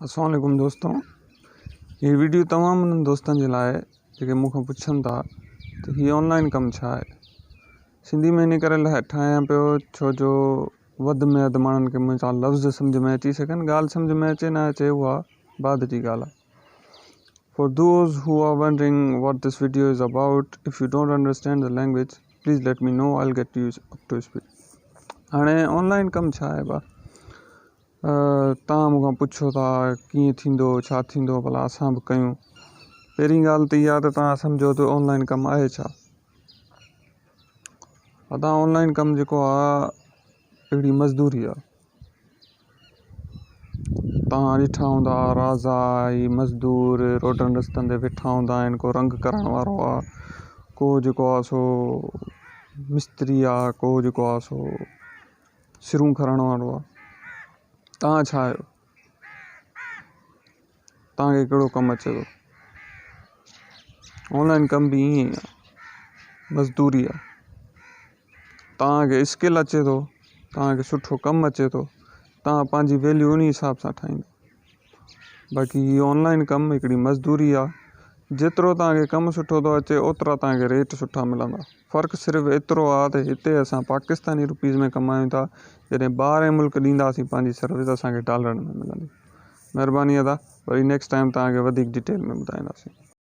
السلام عليڪم دوستو هي ويڊيو تمام انهن دوستن جي لاء جيڪي مون کان پڇن ٿا ته هي آن لائن ڪم ڇا آهي سنڌي ۾ ان ڪري ٺاهيان پيو ڇو جو وڌ ۾ وڌ ماڻهن کي منهنجا لفظ سمجهه ۾ اچي سگهن ڳالهه سمجهه ۾ اچي نه اچي اها بعد جي ڳالهه آهي For those who are wondering what this video is about, if you don't understand the language, please let me know, I'll get you up to speed. هاڻي آن لائن ڪم ڇا آهي ڀا توهان مون کان پڇو ٿا ڪيئن ٿيندو ڇا ٿيندو ڀلا اسان به ڪيون پهرين ڳالهه ته اها ته توهان سمجهو ته آن لائن ڪم آهي ڇا ادا آن لائن ڪم جيڪو آهي اهڙي مزدوري آهي توهان ڏٺا هوندا رازا هي مزدور روڊن رستن تي ويٺا هوندا آهن ڪو رنگ ڪرڻ وارو آهي ڪو جيڪو آهي سو مستري آهي ڪو جيڪو آهي سو سرون کڻڻ وارو آ توهان ڇا آهيو توهان کي ڪهڙو ڪم اچي ٿو آنلائن ڪم به ائين ئي آ مزدوري آ توهان کي اسڪل اچي ٿو توهان کي سٺو ڪم اچي ٿو توهان پنهنجي ويليو ان حساب سان ٺاهيندو باقي هي آنلائن ڪم هڪڙي مزدوري آ جيترو توهان کي ڪم سٺو ٿو اچي اوترا توهان کي ريٽ سٺا ملندا فرق صرف ايترو آ ته هتي اسان پاڪستاني روپيز ۾ ڪمايون ٿا جڏهن ٻاهرين ملڪ ڏينداسين پنهنجي سروس اسان کي ڊالرن ۾ ملندي مهرباني ادا وري نيڪسٽ ٽائيم توهان کي وڌيڪ ڊيٽيل ۾ ٻڌائينداسين.